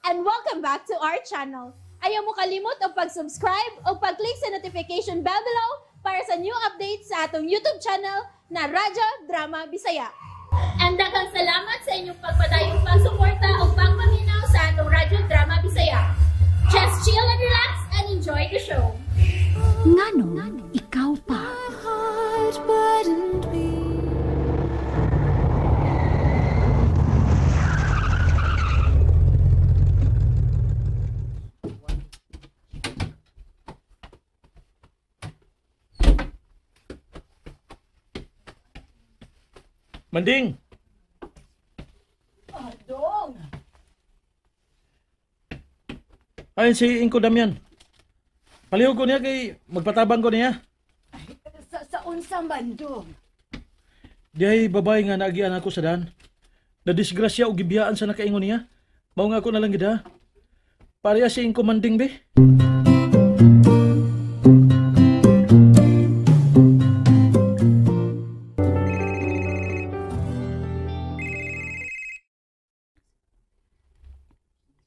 And welcome back to our channel. Ayaw mo kalimot og pag-subscribe o pag-click sa notification bell below para sa new updates sa atong YouTube channel na Radyo Drama Bisaya. And daghang salamat sa inyong pagpadayong pagsuporta o pagpaminaw sa atong Radyo Drama Bisaya. Just chill and relax and enjoy the show. Nganong ikaw pa? Heart wouldn't be. Manding! Adong! Ayun si Ingko Damian. Palihog ko niya kay magpatabang ko niya. Ay, sa unsa man, dong? Dihay babae nga naagian ako sa daan. Nadisgrasya o gibiyaan sa nakaingon niya. Mao nga ako na lang gida. Pareha si Ingko Manding, be.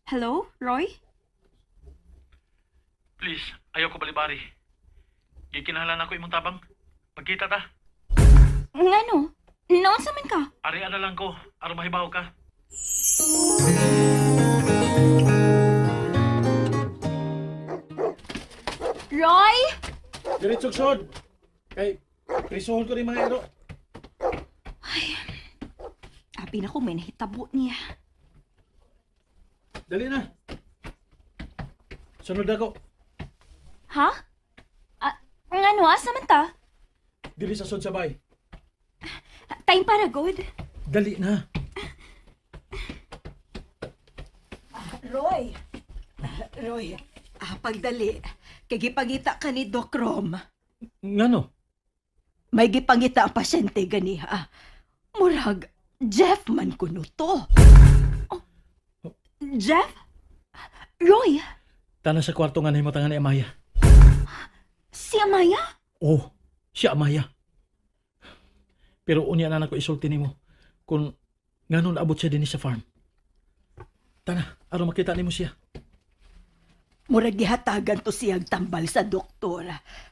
Hello, Roy? Please, ayaw ko balibari. Gikinahanglan ako imong tabang. Magkita ta. Ngano? Naunsa man ka? Arian na lang ko, aron mahibaw ka. Roy! Diretso sod. Kay prisuhon ko ni mga ero. Ay, abi na ko may nahitabo niya. Dali na. Sunod ako. Ha? Ngano, asa man ta? Dili sa sod sabay. Time para good. Dali na. Roy! Roy, pagdali. Kay gipangita ka ni Doc Rom. Ngano? May gipangita ang pasyente ganiha. Murag, Jeff man kuno to. Oh. Jeff? Roy? Tana sa kwarto nga nahimutangan ni Amaya. Si Amaya? Oh, si Amaya. Pero unya na nako isulti nimo kung ngano naabot siya dinhi sa farm. Tana, aron makita nimo siya. Murag gihatagan to siyang tambal sa doktor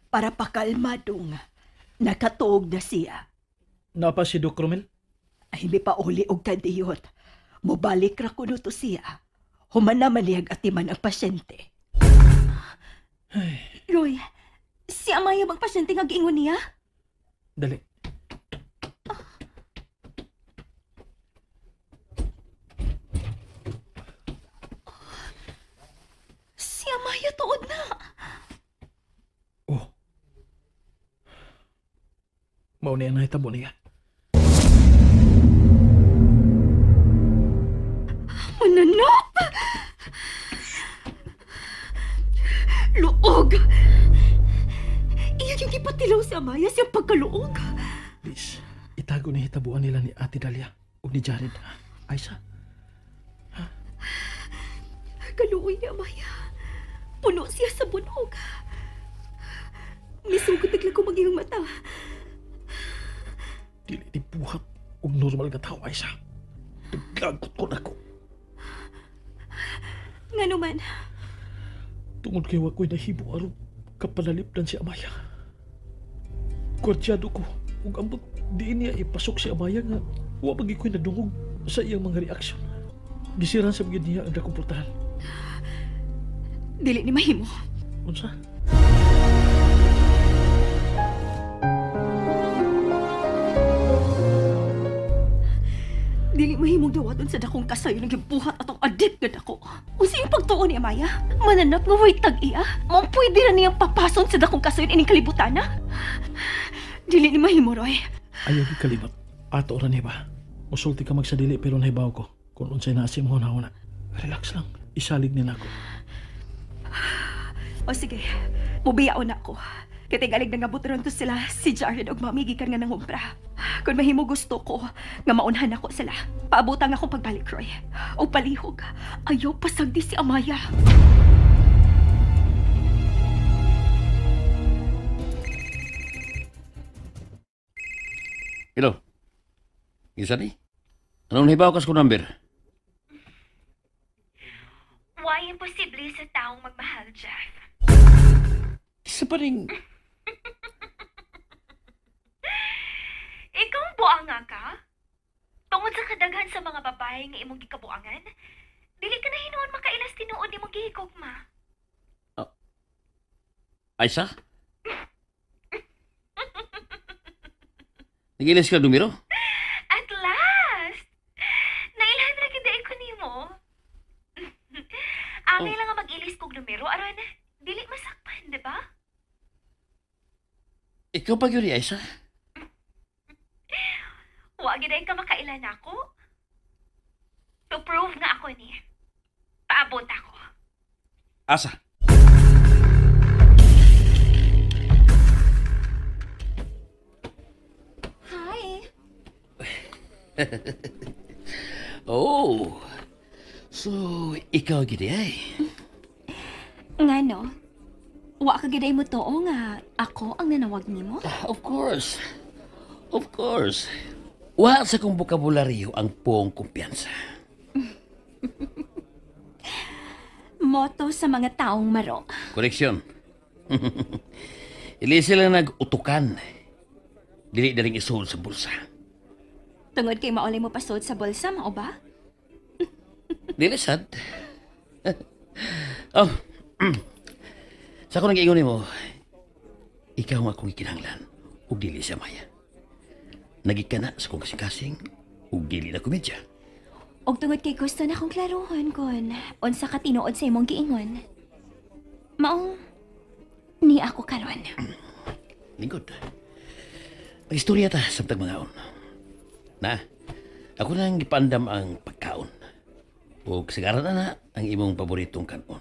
para pakalmadong. Nakatuog na siya. Napa si Doc Romel? Ay, may pauli og kadiyot. Mobalik ra kuno to siya. Human naman niyag atiman ang pasyente. Ay. Roy, si Amaya bang pasyente nga giingon niya? Dali. Si Amaya tuod na. Oh. Mao niya nahitabo niya. Mananap! Luog! Iya yung gipatilaw si Amaya siyang pagkaluog. Please, itago ni hitabuan nila ni Ate Dalia o ni Jared. Aisa. Ha? Kaluoy ni Amaya. Puno siya sa bunog. Misugot naglag ko maging mata. Dili ni buhat og normal nga tao, Aisa. Naglagot ko na ko. Nga naman. Tungod kay wa ko'y nahibo aron kapanalipdan si Amaya. Kwartiyado ko ug ambot diin niya ipasok si Amaya nga wa pagi ko'y nadungog sa iyang mga reaksyon. Gisiran sa gid niya ang dakong portal. Dili ni mahimo. Unsa? Dili mahimong dawaton sa dakong kasayo ng gibuhat atong adik nga dako. Unsa yung pagtuo ni Amaya? Mananap nga way tag-iya? Mao pwede ra niyang papason sa dakong kasayon ining kalibutan, ha? Dili ni mahimo, Roy. Ayaw gid kalimot. Ato ra ni ba? Musulti ka magsadili pero nahibaw ko kung unsay naa sa imong hunahuna. Relax lang. Isalig ni nako. O sige, mubiyaon na ako. Kay tingalig na ngabot ron to sila si Jared og mami gikan nga nangumpra. Kung mahimo gusto ko nga maunhan ako sila. Paabutang akong pagbalik, Roy. O palihog, ayaw pasagdi si Amaya. Hello. Isa ni? Anong nahibaw ka sa number? Way imposible sa taong magmahal, Jeff. Isa pa rin... Ikaw buanga ka? Tungod sa kadaghan sa mga babae nga imong gikabuangan, dili ka na hinuon makailas tinuod imong gihigugma. Aisa? Nagilas ka numero? At last! Nailhan ra gid ko nimo. Angay lang nga mag-ilis kog numero aron dili masakpan, di ba? Ikaw pa gyud ni Aisa? Wa gid ay ka makailan ako. To prove nga ako ni. Paabot ako. Asa? Hi. Oh. So, ikaw gid ay. Ngano? Wa ka gid ay mo tuo nga ako ang nanawag nimo? Of course. Of course. Wa sa kong bokabularyo ang buong kumpiyansa. Motto sa mga taong maro. Koreksyon. Ili sila nag-utukan. Dili na rin isuod sa bulsa. Tungod kay maulay mo pasod sa bulsa, mao ba? Dili sad. Oh. Sa akong nag-iingon nimo, ikaw ang akong ikinahanglan ug dili siya Maya. Nagikana sa akong kasing-kasing ug dili na komedya. Og tungod kay gusto na akong klaruhon kon unsa ka tinuod sa imong giingon. Maong ni ako karon. Lingkod. Mag-istorya ta samtang mangaon. Na, ako nang gipandam ang pagkaon. Ug sigaran na na ang imong paboritong kanon.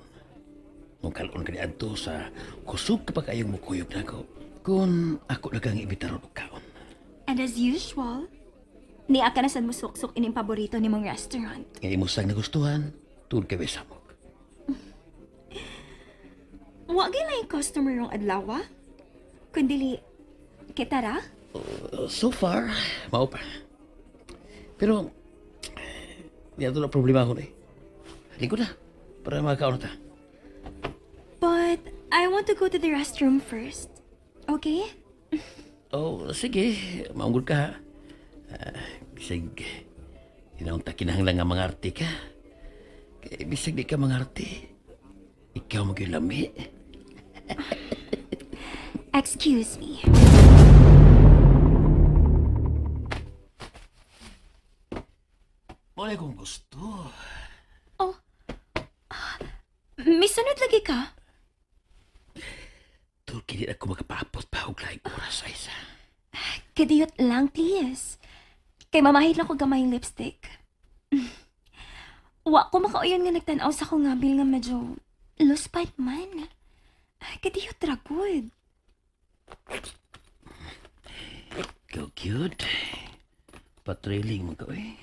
Mong kanon ka niadto sa kusog kapag ayong mukuyog nako. Kung ako na kang ibitaron og kaon. And as usual, ni ka na sad mo suksok ining paborito nimong restaurant. Nga imo sang nagustuhan, tuod kay samok. Wa gyud lang customer rong adlaw, kundili kita ra? So far, mao pa. Pero di ato na problema ako eh. Lingkod na, para makakaon na ta. But I want to go to the restroom first. Okay? Oh, sige. Maunggol ka. Bisag, ginaon ta kinahanglan nga mangarte ka. Kaya bisag di ka mangarte, ikaw magyulami. Excuse me. Wala kong gusto. Oh, misunod lagi ka? Tulki di ako makapapot pa og laing oras, Aisa. Kadiyot lang, please. Kay mamahid lang ko gamay yung lipstick. Wa ko makauyon nga nagtan-aw sa akong ngabil nga medyo luspad man. Kadiyot ra good. Ikaw cute. Patrailing mo ka, eh.